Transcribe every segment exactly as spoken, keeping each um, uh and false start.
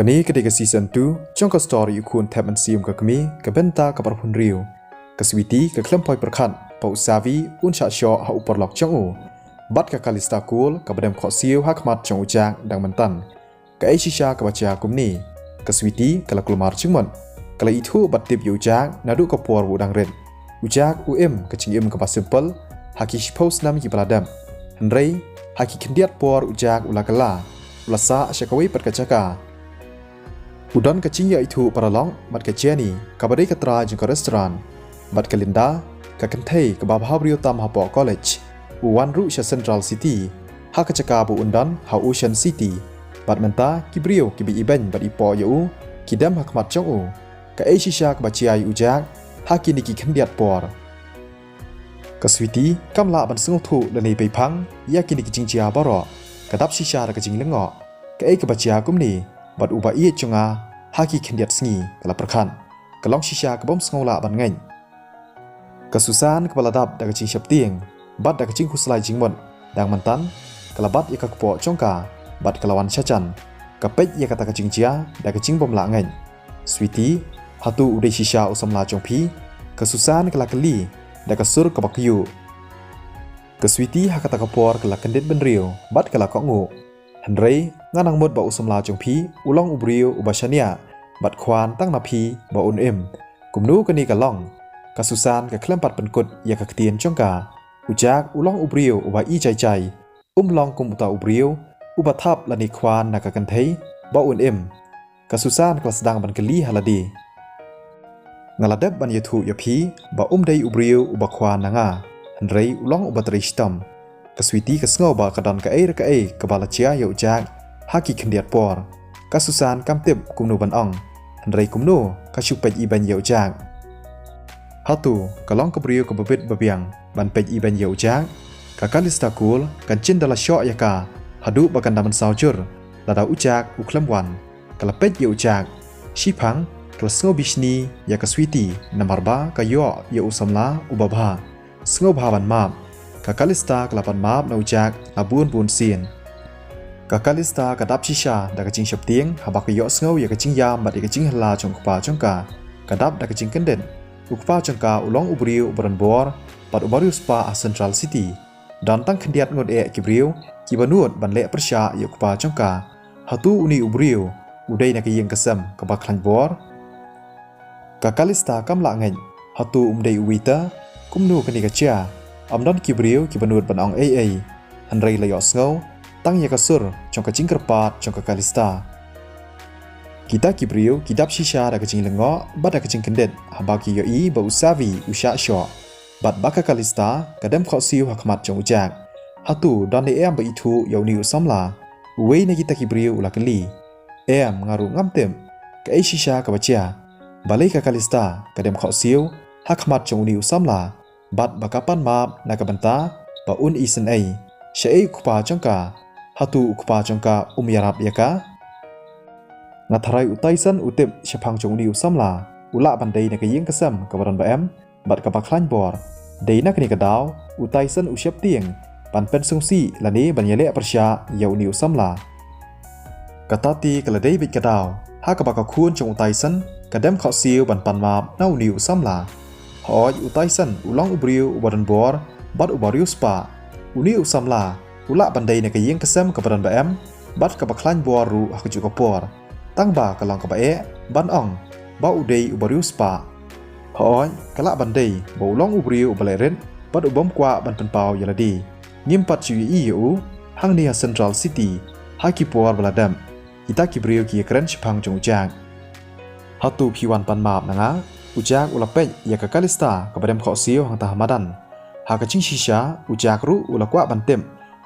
Kane ka dei ka season two jong ka story U Khun Thep Mynsiem Ka Kmie, ka bynta ka Pyrphun Riew. Ka Sweety ka khlem poi pyrkhat ba u Savi un shah shoh ha u paralok jong u. Bad ka Kalista Koul kaba dem khohsiew ha khmat jong u Jack dang mynta. Kaei shisha kaba jia kumne? Ka Sweety ka la kulmar jingmut. Ka la ithuh bad tip ïa u Jack naduh ka por ba u dang rit. U Jack u im ka jingim kaba simple ha ki shiphew snem kiba la dep. Hynrei ha ki khyndiat por u Jack u la kylla, u la sah sha kawei pat ka jaka. U don ka jingïaithuh paralok bad ka Jenny, kaba dei ka trai jong ka restaurant, bad ka Linda, ka kynthei kaba bhabriew tam hapoh college. U wan ruh sha Central City ha ka jaka ba un don ha Ocean City. Bad mynta ki briew kiba ibeiñ bad ipoh ïa u ki dem ha khmat jong u. Kaei shisha kaba jia ïa u Jack ha kine ki khyndiat por? Ka Sweety kam lah ban sngewthuh lane peiphang ïa kine ki jingjia baroh. Ka dap shisha da ka jinglyngngoh. Kaei kaba jia kumne bad uba ïeit jong nga ha ki khyndiat sngi? Ka la pyrkhat. Ka long shisha kabym sngew lah ban ngeit. Ka Susan kaba la dap da ka jingsheptieng bad da ka jingkhuslai jingmut dang mynta, ka la bat ïa ka kpoh jong ka bad ka la wan shajan. Ka peit ïa kata ka jingjia da ka jingbym lah ngeit. Sweety, hato u dei shisha u samla jong phi? Ka Susan ka la kylli da ka sur kaba kyiuh. Ka Sweety ha kata ka por ka la kyndit bynriew bad ka la kohnguh. Hynrei nga nang mut ba u samla jong phi u long u briew uba shaniah bad khwan tang na phi ba un im. Kumno kane ka long? Ka Susan ka khlem pat pynkut ïa ka ktien jong ka. U Jack u long u briew uba i jai jai. Um long kum uta u briew uba thap lane khwan na ka kynthei ba un im. Ka Susan ka la sdang ban kylli ha lade. Nga la dep ban ïathuh ïa phi ba um dei u briew uba khwan na nga, hynrei u long uba trei shitom. Ka Sweety ka sngew ba ka don kaei re kaei kaba la jia ïa u Jack ha ki khyndiat por. Ka Susan kam tip kumno ban ong, hynrei kumno ka shu peit ibeiñ ïa u Jack. Hato ka long ka briew kaba bit ba biang ban peit ibeiñ ïa u Jack? Ka Kalista Koul kan jin da la shoh ïa ka haduh ba kan da mynsaw jur lada u Jack u khlem wan. Ka la peit ïa u Jack. Shiphang ka la sngew bishni ïa ka Sweety namar ba ka ïoh ïa u samla uba bha. Sngewbha ban map. Ka Kalista ka la pan map na u Jack la bun bun sien. Ka Kalista ka dap shisha da ka jingsheptieng haba ka ïohsngew ïa ka jingïam bad ïa ka jinghylla jong u kpa jong ka. Ka dap da ka jingkyndit. U kpa jong ka u long u briew uba don bor bad uba riewspah ha Central City. Don tang khyndiat ngut eh ki briew kiba nud ban leh pyrshah ïa u kpa jong ka. Hato une u briew u dei na ka ïing ka sem kaba khlaiñ bor? Ka Kalista kam lah ngeit. Hato um dei u waiter? Kumno kane ka jia? Ym don ki briew kiba nud ban ong ei ei. Hynrei la ïohsngew tang ïa ka sur jong ka jingkyrpad jong ka Kalista. Kita ki briew ki dap shisha da ka jinglyngngoh bad da ka jingkyndit haba ki ïohi ba u Savi u shah shoh bad ba ka Kalista ka dem khohsiew ha khmat jong u Jack. Hato don ne em ba ithuh ïa une u samla? Uwei na kita ki briew u la kylli. Em, nga ruh ngam tip. Kaei shisha kaba jia? Balei ka Kalista ka dem khohsiew ha khmat jong une u samla bad ba ka pan map na ka bynta ba un isynei? Shaei u kpa jong ka? Hato u kpa jong ka um ïarap ïa ka? Nga tharai u Tyson u tip shaphang jong une u samla. U lah ban dei na ka ïing ka sem kaba don ba em bad kaba khlaiñ bor. Dei na kane ka daw u Tyson u sheptieng ban pynsngewsih lane ban ïaleh pyrshah ïa une u samla. Kata te ka la dei beit ka daw ha kaba ka khun jong u Tyson ka dem khohsiew ban pan map na une u samla. Hooid, u Tyson u long u briew uba don bor bad uba riewspah. Une u samla u lah ban dei na ka ïing ka sem kaba don ba em bad kaba khlaiñ bor ruh ha kajuh ka por. Tang ba ka long kaba eh ban ong ba u dei uba riewspah. Hooid, ka lah ban dei ba u long u briew uba leh rit bad ubym kwah ban pynpaw ïa lade. Ngim pat shu ïohi ïa u hangne ha Central City ha ki por ba la dep. Kita ki briew ki ïakren shaphang jong u Jack. Hato phi wan pan map na nga? U Jack u la peit ïa ka Kalista kaba dem khohsiew hangta ha madan. Ha ka jingshisha u Jack ruh u la kwah ban tip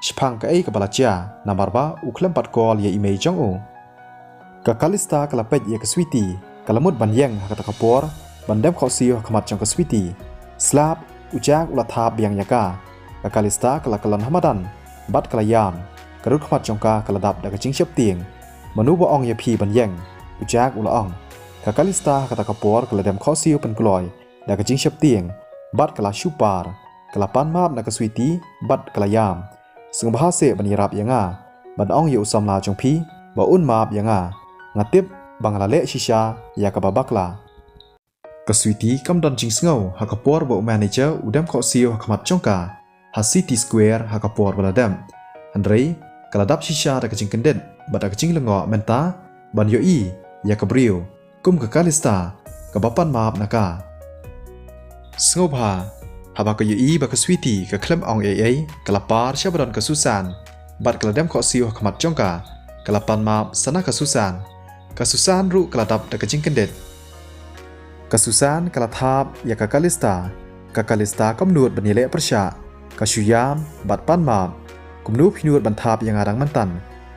shaphang kaei kaba la jia namar ba u khlem pat call ïa i mei jong u. Ka Kalista ka la peit ïa ka Sweety, ka la mut ban ïeng ha kata ka por ban dem khohsiew ha khmat jong ka Sweety. Slap, u Jack u la thap biang ïa ka. Ka Kalista ka la kyllon ha madan bad ka la ïam. Ka rud khmat jong ka ka la dap da ka jingsheptieng. Mano ba ong ïa phi ban ïeng? U Jack u la ong. Ka Kalista ha kata ka por ka la dem khohsiew pynkloi da ka jingsheptieng bad ka la shu par. Ka la pan map na ka Sweety bad ka la ïam. Sngewbha seh ban ïarap ïa nga ban ong ïa u samla jong phi ba un map ïa nga. Nga tip ba nga la leh shisha ïa kaba bakla. Ka Sweety kam don jingsngew ha ka por ba u manager u dem khohsiew ha khmat jong ka ha City Square ha ka por ba la dem. Hynrei ka la dap shisha da ka jingkyndit bad da ka jinglyngngoh mynta ban ïohi ïa ka briew kum ka Kalista kaba pan map na ka. Sngewbha, haba ka ïohi ba ka Sweety ka khlem ong ei ei, ka la par sha ba don ka Susan bad ka la dem khohsiew ha khmat jong ka. Ka la pan map sa na ka Susan. Ka Susan ruh ka la dap da ka jingkyndit. Ka Susan ka la thap ïa ka Kalista. Ka Kalista kam nud ban ïaleh pyrshah, ka shu ïam bad pan map. Kumno phi nud ban thap ïa nga dang mynta?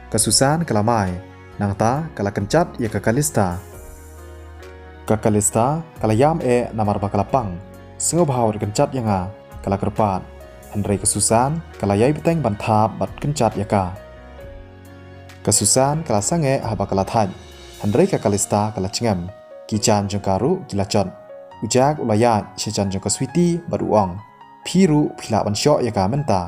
Ka Susan ka la mai. Nangta ka la kynjat ïa ka Kalista. Ka Kalista ka la ïam eh namar ba ka la pang. Sngewbha wat kynjat ïa nga, ka la kyrpad. Hynrei ka Susan ka la ïai bteng ban thap bad kynjat ïa ka. Ka Susan ka la sangeh haba ka la thait. Hynrei ka Kalista ka la jngem. Ki jan jong ka ruh ki la jot. U Jack u la ïaid sha jan jong ka Sweety bad u ong, phi ruh phi lah ban shoh ïa ka mynta.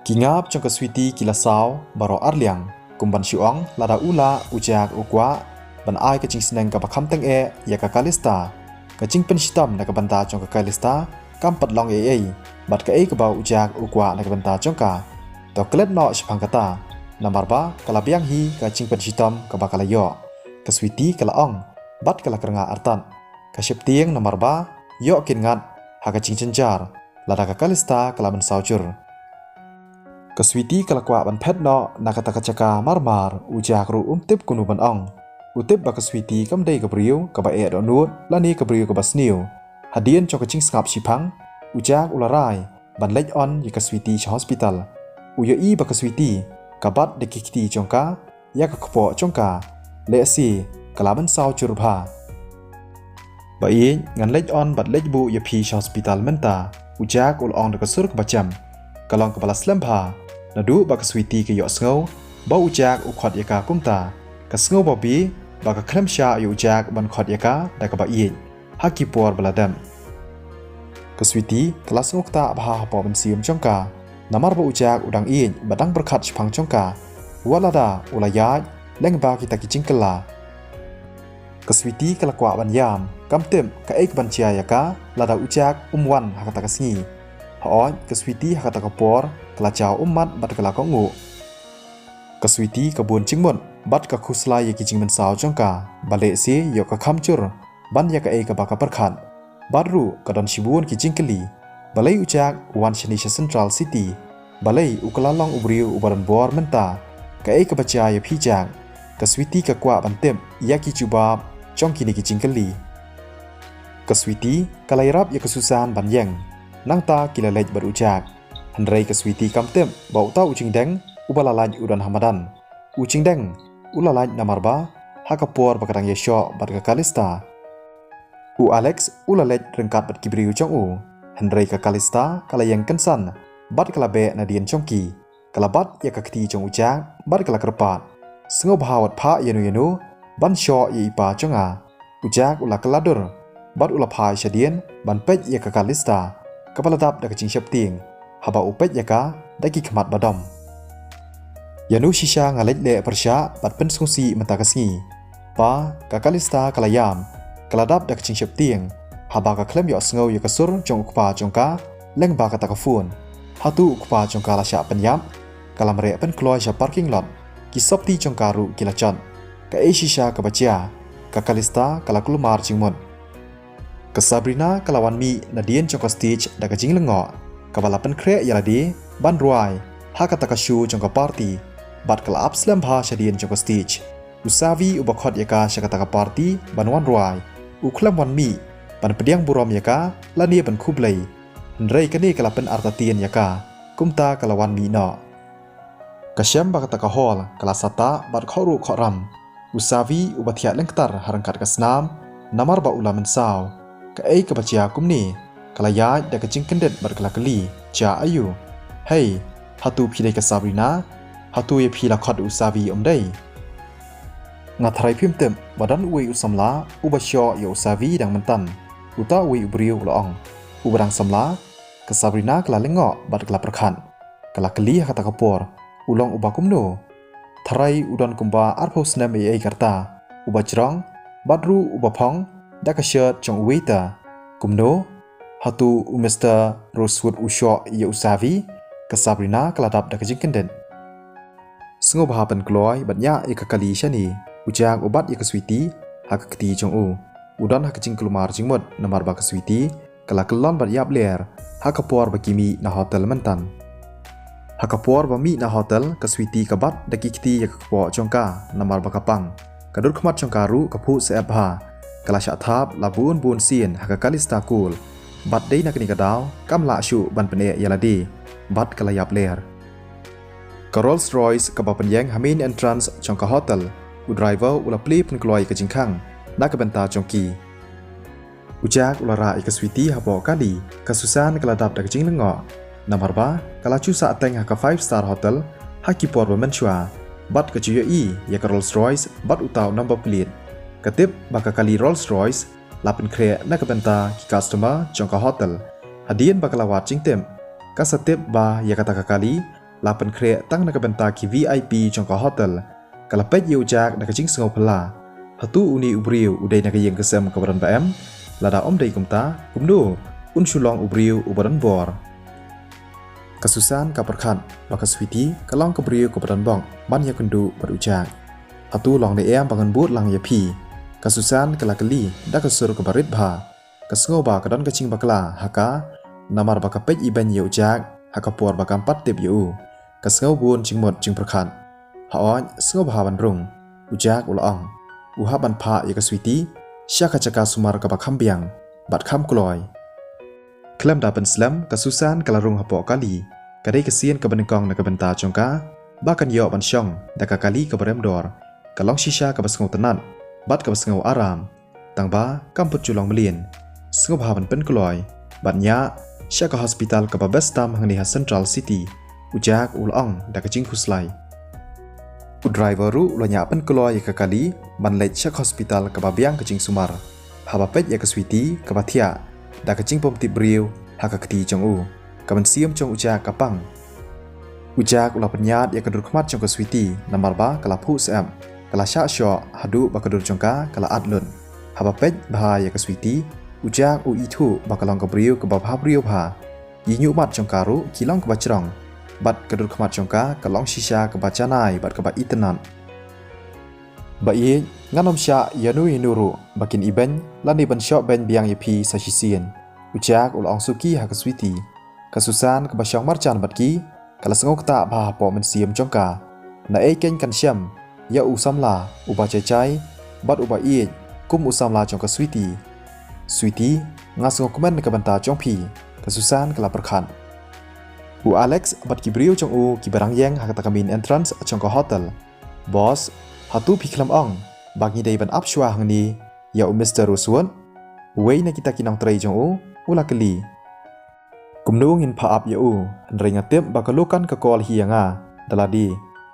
Ki ngap jong ka Sweety ki la saw baroh arliang. Kum ban shu ong, lada u lah, u Jack u kwah ban ai ka jingsneng kaba kham tyngeh ïa ka Kalista. Ka jingpynshitom na ka bynta jong ka Kalista kam pat long ei ei bad kaei kaba u Jack u kwah na ka bynta jong ka. To klet noh shaphang kata, namar ba ka la biang hi ka jingpynshitom kaba ka la ïoh. Ka Sweety ka la ong bad ka la kyrngah artat. Ka sheptieng namar ba ïoh kin ngat ha ka jingjynjar lada ka Kalista ka la mynsaw jur. Ka Sweety ka la kwah ban phet noh na kata ka jaka mar mar. U Jack ruh um tip kumno ban ong. U tip ba ka Sweety kam dei ka briew kaba eh dohnud lane ka briew kaba sniew. Hadien jong ka jingsngap shiphang, u Jack u la rai ban leit on ïa ka Sweety sha hospital. U ïohi ba ka Sweety ka bat da ki kti jong ka ïa ka kpoh jong ka. Lehse ka la mynsaw jur bha. Ba ïeit, ngan leit on bad leit buh ïa phi sha hospital mynta, u Jack u la ong da ka sur kaba jem. Ka long kaba la slem bha naduh ba ka Sweety ka ïohsngew ba u Jack u khot ïa ka kumta. Ka sngew babe ba ka khlem shah ïa u Jack ban khot ïa ka da kaba ïeit ha ki por ba la dep. Ka Sweety ka la sngew ktah bha hapoh mynsiem jong ka namar ba u Jack u dang ïeit bad dang pyrkhat shaphang jong ka. Wat lada u la ïaid lyngba kita ki jingkylla. Ka Sweety ka la kwah ban ïam, kam tip kaei kaban jia ïa ka lada u Jack um wan ha kata ka sngi. Hooid, ka Sweety ha kata ka por ka la jaw ummat bad ka la kohnguh. Ka Sweety ka bun jingmut bad ka khuslai ïa ki jingmynsaw jong ka, ba lehse ïoh ka kham jur ban ïa kaei kaba ka pyrkhat. Bad ruh ka don shibun ki jingkylli. Balei u Jack u wan shane sha Central City? Balei u kylla long u briew uba don bor mynta? Kaei kaba jia ïa phi Jack? Ka Sweety ka kwah ban tip ïa ki jubab jong kine ki jingkylli. Ka Sweety ka la ïarap ïa ka Susan ban ïeng. Nangta ki la leit bad u Jack. Hynrei ka Sweety kam tip ba uta u jingdeng uba la lait u don ha madan. U jingdeng u la lait namar ba ha ka por ba ka dang ïashoh bad ka Kalista, u Alex u la leit ryngkat bad ki briew jong u. Hynrei ka Kalista ka la ïeng kynsan bad ka la beh nadien jong ki. Ka la bat ïa ka kti jong u Jack bad ka la kyrpad, sngewbha wat phah ïano ïano ban shoh ïa i pa jong nga. U Jack u la kylla dur bad u la phai shadien ban peit ïa ka Kalista kaba la dap da ka jingsheptieng haba u peit ïa ka da ki khmat ba dom. Ïano shisha nga leit leh pyrshah bad pynsngewsih mynta ka sngi. Pa, ka Kalista ka la ïam, ka la dap da ka jingsheptieng haba ka khlem ïohsngew ïa ka sur jong u kpa jong ka lyngba kata ka phone. Hato u kpa jong ka la shah pynïap? Ka la mareh pynkloi sha parking lot. Ki sopti jong ka ruh ki la jot. Kaei shisha kaba jia? Ka Kalista ka la kulmar jingmut. Ka Sabrina ka la wan mih nadien jong ka stage da ka jinglyngngoh, kaba la pynkhreh ïa lade ban rwai ha kata ka show jong ka party, bad ka la ap slem bha shadien jong ka stage. U Xavi uba khot ïa ka sha kata ka party ban wan rwai, u khlem wan mih ban pdiang burom ïa ka lane ban khublei. Hynrei kane ka la pynartatien ïa ka, kumta ka la wan mih noh. Ka shem ba kata ka hall ka la sahtah bad khohruh khohram. U Xavi uba thiah lyngktar ha ryngkat ka snam namar ba u la mynsaw. Kaei kaba jia kumne? Ka la ïaid da ka jingkyndit bad ka la kylli, jia aiu? Hei, hato phi dei ka Sabrina? Hato ïa phi la khot u Xavi ym dei? Nga tharai phim tip ba don uwei u samla uba shoh ïa u Xavi dang mynta. Uta uwei u briew u la ong. Uba dang samla? Ka Sabrina ka la lyngngoh bad ka la pyrkhat. Ka la kylli ha kata ka por, u long uba kumno? Tharai u don kumba arphew snem ei ei karta, uba jrong, bad ruh uba phong da ka shirt jong u waiter. Kumno, hato u Mister Rosewood u shoh ïa u Xavi? Ka Sabrina ka la dap da ka jingkyndit. Sngewbha pynkloi bad ñiah ïa ka kali shane, u Jack u bat ïa ka Sweety ha ka kti jong u. U don ha ka jingkulmar jingmut namar ba ka Sweety ka la kyllon bad ïap ler ha ka por ba ki mih na hotel mynta. Ha ka por ba mih na hotel, ka Sweety ka bat da ki kti ïa ka kpoh jong ka namar ba ka pang. Ka dur khmat jong ka ruh ka phuh syep bha. Ka la shah thap la bun bun sien ha ka Calista Cool. Bad dei na kane ka daw kam lah shuh ban pyneh ïa lade, bad ka la ïap ler. Ka Rolls Royce kaba pynïeng ha main entrance jong ka hotel, u driver u la plie pynkloi ka jingkhang na ka bynta jong ki. U Jack u la rah ïa ka Sweety hapoh kali. Ka Susan ka la dap da ka jinglyngngoh namar ba ka la ju sah teng ha ka five star hotel ha ki por ba mynshuwa, bad ka ju ïohi ïa ka Rolls Royce bad uta u number plate. Ka tip ba ka kali Rolls Royce la pynkhreh na ka bynta ki customer jong ka hotel. Hadien ba ka la wad jingtip, ka sa tip ba ïa kata ka kali la pynkhreh tang na ka bynta ki V I P jong ka hotel. Ka la peit ïa u Jack da ka jingsngew phylla. Hato une u briew u dei na ka ïing ka sem kaba don ba em? Lada ym dei kumta, kumno un shu long u briew uba don bor? Ka Susan ka pyrkhat ba ka Sweety ka long ka briew kaba don bok ban ïakynduh bad u Jack. Hato long ne em ba ngan bud lang ïa phi? Ka Susan ka la kylli da ka sur kaba rit bha. Ka sngew ba ka don ka jingbakla ha ka namar ba ka peit ibeiñ ïa u Jack ha ka por ba kam pat tip ïa u. Ka sngew bun jingmut jingpyrkhat. Hooid, sngewbha ban rung, u Jack u la ong. U hap ban phah ïa ka Sweety sha ka jaka sumar kaba kham biang bad kham kloi. Khlem da pynslem, ka Susan ka la rung hapoh kali. Ka dei ka sien kaba nyngkong na ka bynta jong ka ba kan ïoh ban shong da ka kali kaba rem dor. Ka long shisha kaba sngewtynnat bad kaba sngew aram. Tang ba kam pat ju long mlien. Sngewbha ban pynkloi bad ñiah sha ka hospital kaba best tam hangne ha Central City, u Jack u la ong da ka jingkhuslai. U driver ruh u la ñiah pynkloi ïa ka kali ban leit sha ka hospital kaba biang ka jingsumar. Haba peit ïa ka Sweety kaba thiah da ka jingbymtip briew ha ka kti jong u, ka mynsiem jong u Jack ka pang. U Jack u la pynïaid ïa ka dur khmat jong ka Sweety namar ba ka la phuh syep. Ka la shah shoh haduh ba ka dur jong ka ka la at lut. Haba peit bha ïa ka Sweety, u Jack u ithuh ba ka long ka briew kaba bhabriew bha. Ki ñiuhmat jong ka ruh ki long kaba jrong, bad ka dur khmat jong ka ka long shisha kaba janai bad kaba itynnat. Ba ïeit, ngan ym shah ïano ïano ruh ba kin ibeiñ lane ban shoh beiñ biang ïa phi sa shisien, u Jack u la ong suki ha ka Sweety. Ka Susan kaba shong marjan bad ki ka la sngew ktah bha hapoh mynsiem jong ka. Naei keiñ kan shem ïa u samla uba jai jai bad uba ïeit kum u samla jong ka Sweety. Sweety, nga sngewkmen na ka bynta jong phi, ka Susan ka la pyrkhat. U Alex bad ki briew jong u kiba dang ïeng ha kata ka main entrance jong ka hotel. Boss, hato phi khlem ong ba ngi dei ban ap shuwa hangne ïa u Mister Rosewood? Uwei na kita ki nongtrei jong u u la kylli. Kumno ngin phah ap ïa u, hynrei nga tip ba ka Lokan ka call hi ïa nga da lade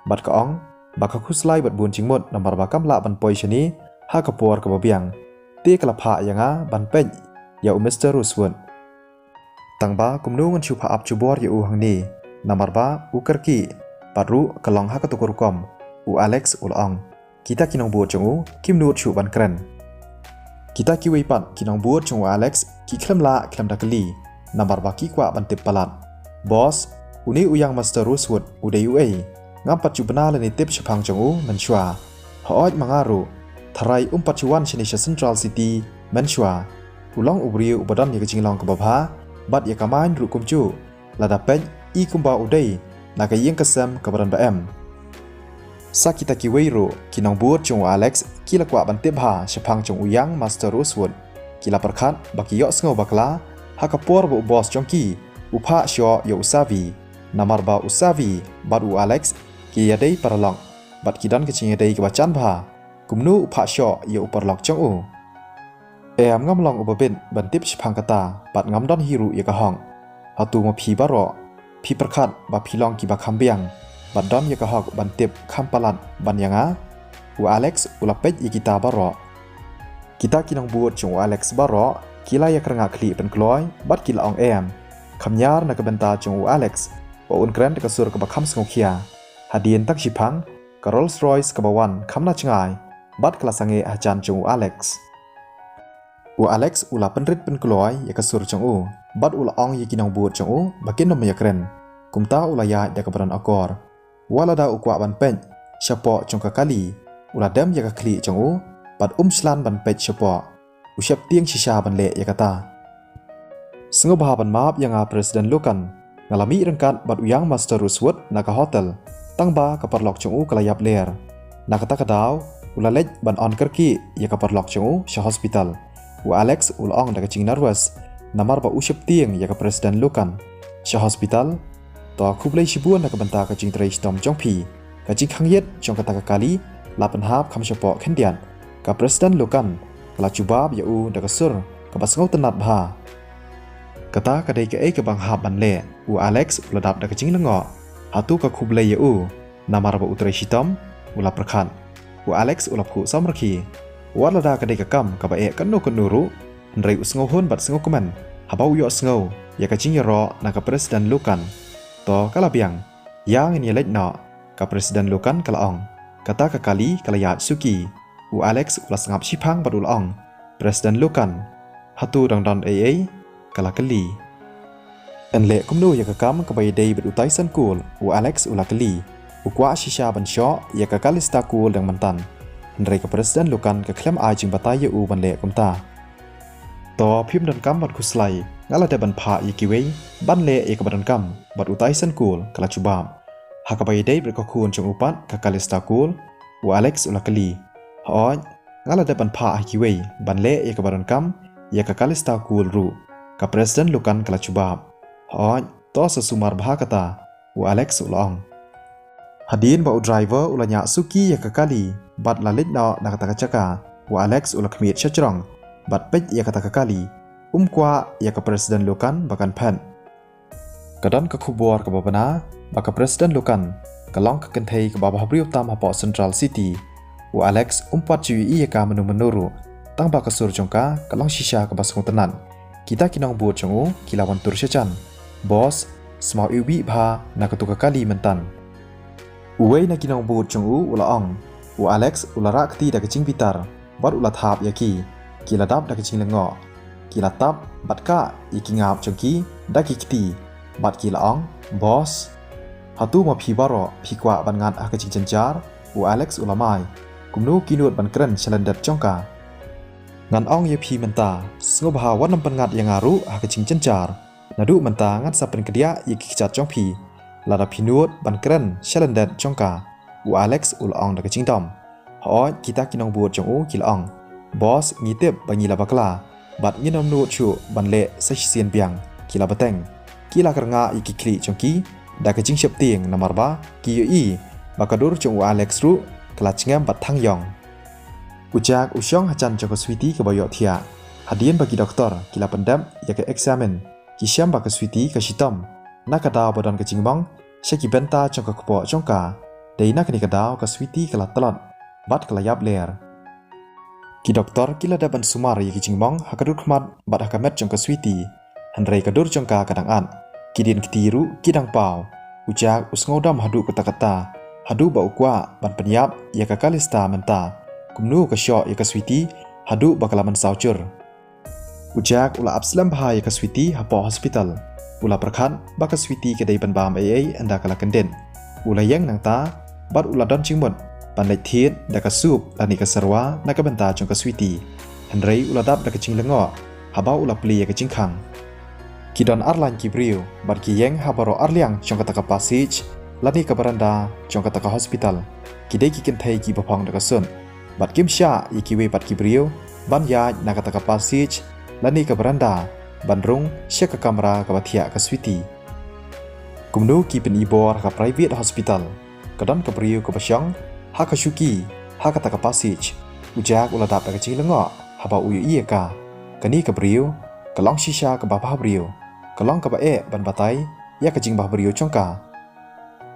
bad ka ong ba ka khuslai bad bun jingmut namar ba kam lah ban poi shane ha ka por kaba biang. Te ka la phah ïa nga ban peit ïa u Mister Rosewood. Tang ba kumno ngan shu phah ap jubor ïa u hangne namar ba u kyrkieh, bad ruh ka long ha kato ka rukom, u Alex u la ong. Kita ki nongbud jong u kim nud shuh ban kren. Kita kiwei pat ki nongbud jong u Alex ki khlem lah khlem da kylli namar ba ki kwah ban tip palat. Boss, une u ïang Mister Rosewood u dei uei? Ngam pat ju bna lane tip shaphang jong u mynshuwa. Hooid ma nga ruh, tharai um pat ju wan shane sha Central City mynshuwa. U long u briew uba don ïa ka jinglong kaba bha bad ïa ka mind ruh kumjuh. Lada peit i kumba u dei na ka ïing ka sem kaba don ba em. Sa kita kiwei ruh ki nongbud jong u Alex ki la kwah ban tip bha shaphang jong u ïang Mister Rosewood. Ki la pyrkhat ba ki ïohsngew bakla ha ka por ba u boss jong ki u phah shoh ïa u Xavi. Namar ba u Xavi bad u Alex ki ïadei paralok bad ki don ka jingïadei kaba jan bha. Kumno u phah shoh ïa u paralok jong u? Em, ngam long uba bit ban tip shaphang kata bad ngam don hi ruh ïa ka hok. Hato ma phi baroh phi pyrkhat ba phi long kiba kham biang bad don ïa ka hok ban tip kham palat ban ïa nga? U Alex u la peit ïa kita baroh. Kita ki nongbud jong u Alex baroh ki la ïa kyrngah khlieh pynkloi bad ki la ong em. Kham ñiar na ka bynta jong u Alex ba un kren da ka sur kaba kham sngewkhia. Hadien tang shiphang ka Rolls Royce kaba wan kham na jngai bad ka la sangeh hajan jong u Alex. U Alex u la pynrit pynkloi ïa ka sur jong u bad u la ong ïa ki nongbud jong u ba kin ym ïakren. Kumta u la ïaid da kaba don akor. Wat lada u kwah ban peit shapoh jong ka kali, u la dem ïa ka khlieh jong u bad um shlan ban peit shapoh. U sheptieng shisha ban leh ïa kata. Sngewbha ban map ïa nga President Lukan, nga la mih ryngkat bad u Young Master Rosewood na ka hotel, tangba ka paralok jong u ka la ïap ler. Na kata ka daw, u la leit ban on kyrkieh ïa ka paralok jong u sha hospital. U Alex u la ong da ka jingnervous, namar ba u sheptieng ïa ka President Lukan. Sha hospital, to khublei shibun na ka bynta ka jingtrei shitom jong phi. Ka jingkhang ïit jong kata ka kali la pynhap kham shapoh khyndiat. Ka President Lukan ka la jubab ïa u da ka sur kaba sngewtynnat bha. Kata ka dei kaei kaba nga hap ban leh, u Alex u la dap da ka jinglyngngoh. Hato ka khublei ïa u, namar ba u trei shitom? U la pyrkhat. U Alex u la phuh samrkhie. Wat lada ka dei ka kam kaba eh katno katno ruh, hynrei u sngewhun bad sngewkmen haba u ïohsngew ïa ka jingïaroh na ka President Lukan. To ka la biang. Ïa ngin ïa leit noh, ka President Lukan ka la ong. Kata ka kali ka la ïaid suki. U Alex u la sngap shiphang bad u la ong, President Lukan, hato dang don ei ei? Ka la kylli. Yn leh kumno ïa ka kam kaba ïadei bad u Tyson Cole? U Alex u la kylli. U kwah shisha ban shoh ïa ka Calista Cole dang mynta. Hynrei ka President Lukan ka khlem ai jingbatai ïa u ban leh kumta. To phim donkam ban khuslai, nga la dep ban phah ïa kiwei ban leh ïa kaba donkam bad u Tyson Cole, ka la jubab. Ha kaba ïadei bad ka khun jong u pat, ka Calista Cole? U Alex u la kylli. Hooid, nga la dep ban phah ha kiwei ban leh ïa kaba donkam ïa ka Calista Cole ruh, ka President Lukan ka la jubab. Hooid, to sa sumar bha kata, u Alex u la ong. Hadien ba u driver u la ñiah suki ïa ka kali bad la leit noh na kata ka jaka, u Alex u la khmied sha jrong bad peit ïa kata ka kali. Um kwah ïa ka President Lukan ba kan phet. Ka don ka khubor kaba bna ba ka President Lukan ka long ka kynthei kaba bhabriew tam hapoh Central City. U Alex um pat ju ïohi ïa ka mynno mynno ruh, tangba ka sur jong ka ka long shisha kaba sngewtynnat. Kita ki nongbud jong u ki la wan tur sha jan. Boss, smaw iwbih bha na katu ka kali mynta. Uwei na ki nongbud jong u u la ong. U Alex u la rah kti da ka jingbitar bad u la thap ïa ki. Ki la dap da ka jinglyngngoh. Ki la tap bad kah ïa ki ngap jong ki da ki kti bad ki la ong, Boss, hato ma phi baroh phi kwah ban ngat ha ka jingjynjar? U Alex u la mai. Kumno ki nud ban kren sha lyndet jong ka? Ngan ong ïa phi mynta, sngewbha wat nym pynngat ïa nga ruh ha ka jingjynjar. Naduh mynta ngan sa pynkdiah ïa ki kjat jong phi lada phi nud ban kren sha lyndet jong ka, u Alex u la ong da ka jingdom. Hooid, kita ki nongbud jong u ki la ong, Boss, ngi tip ba ngi la bakla bad ngin ym nud shuh ban leh sa shisien biang. Ki la bteng. Ki la kyrngah ïa ki khlieh jong ki da ka jingsheptieng namar ba ki ïohi ba ka dur jong u Alex ruh ka la jngem bad thang ïong. U Jack u shong hajan jong ka Sweety kaba ïohthiah. Hadien ba ki doktor ki la pyndep ïa ka eksamin, ki shem ba ka Sweety ka shitom. Na ka daw ba don ka jingmong sha ki bynta jong ka kpoh jong ka, dei na kane ka daw ka Sweety ka la tlot bad ka la ïap ler. Ki doktor ki la dep ban sumar ïa ki jingmong ha ka dur khmat bad ha ka met jong ka Sweety. Hynrei ka dur jong ka ka dang at. Ki dien kti ruh ki dang paw. U Jack u sngewdom haduh katta katta, haduh ba u kwah ban pynïap ïa ka Calista mynta. Kumno ka shoh ïa ka Sweety haduh ba ka la mynsaw jur. U Jack u la ap slem bha ïa ka Sweety hapoh hospital. U la pyrkhat ba ka Sweety ka dei ban bam ei ei ynda ka la kyndit. U la ïeng nangta bad u la don jingmut ban leit thied da ka soup lane ka serwa na ka bynta jong ka Sweety. Hynrei u la dap da ka jinglyngngoh haba u la plie ïa ka jingkhang. Ki don ar lain ki briew bad ki ïeng ha baroh ar liang jong kata ka passage lane ka baranda jong kata ka hospital. Ki dei ki kynthei kiba phong da ka sut bad kim shah ïa kiwei pat ki briew ban ïaid na kata ka passage lane ka baranda ban rung sha ka kamra kaba thiah ka Sweety. Kumno ki pyn-i bor ha ka private hospital. Ka don ka briew kaba shong ha ka shuki ha kata ka passage. U Jack u la dap da ka jinglyngngoh haba u ïohi ïa ka. Kane ka briew ka long shisha kaba bhabriew. Ka long kaba eh ban batai ïa ka jingbhabriew jong ka.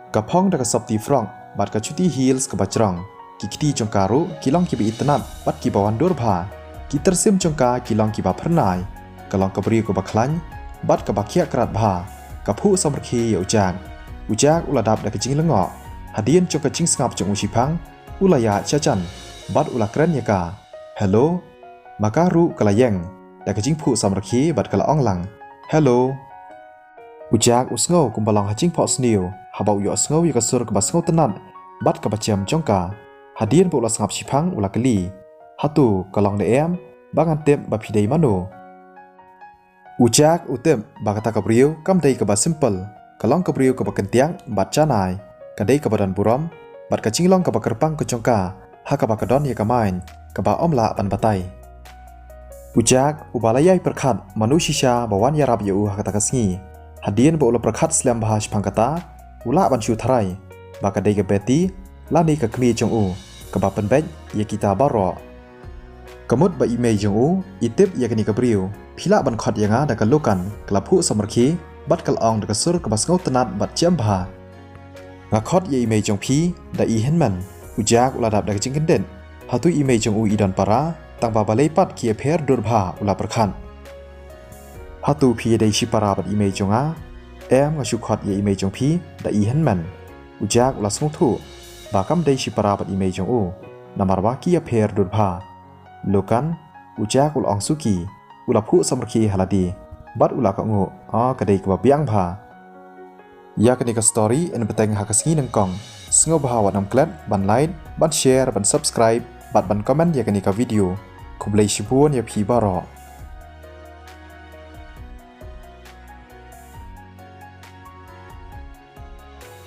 Ka phong da ka sopti frock bad ka juti heels kaba jrong. Ki kti jong ka ruh ki long kiba itynnad bad kiba wandur bha. Ki tyrsim jong ka ki long kiba phyrnai. Ka long ka briew kaba khlaiñ bad kaba khiah krat bha. Ka phuh samrkhie ïa u Jack. U Jack u la dap da ka jinglyngngoh Hadien jong ka jingsngap jong u shiphang, u la ïaid sha jan bad u la kren ïa ka, "Hello." Ma ka ruh ka la ïeng da ka jingphuh samrkhie bad ka la ong lang, "Hello." U Jack u sngew kumba long ha jingphohsniew haba u ïohsngew ïa ka sur kaba sngewtynnat bad kaba jem jong ka. Hadien ba u la sngap shiphang u la kylli, "Hato ka long ne em ba ngan tip ba phi dei mano?" U Jack u tip ba kata ka briew kam dei kaba simple, ka long ka briew kaba kyndiat bad janai, ka dei kaba don burom bad ka jinglong kaba kyrpang ka jong ka ha kaba ka don ïa ka main kaba ym lah ban batai. U Jack uba la ïai pyrkhat mano shisha ba wan ïarap ïa u ha kata ka sngi. Hadien ba u la pyrkhat slem bha shaphang kata, u lah ban shu tharai ba ka dei ka Betty lane ka kmie jong u kaba pynbeit ïa kita baroh. Ka mut ba i mei jong u i tip ïa kane ka briew. "Phi lah ban khot ïa nga da ka Lokan," ka la phuh samrkhie bad ka la ong da ka sur kaba sngewtynnat bad jem bha. "Nga khot ïa i mei jong phi da i hynmen." U Jack u la dap da ka jingkyndit. Hato i mei jong u i don para? Tang ba balei pat ki ïapher dur bha u la pyrkhat. "Hato phi dei shipara bad i mei jong nga? Em, nga shu khot ïa i mei jong phi da i hynmen." U Jack u la sngewthuh ba kam dei shipara bad i mei jong u, namar ba ki ïapher dur bha. "Lokan?" u Jack u la ong suki. U la phuh samrkhie ha lade bad u la kohnguh. "Ah, ka dei kaba biang bha." Ïa kane ka story yn bteng ha ka sngi nyngkong. Sngewbha wat nym klet ban like, ban share, ban subscribe bad ban comment ïa kane ka video. Khublei shibun ïa phi baroh.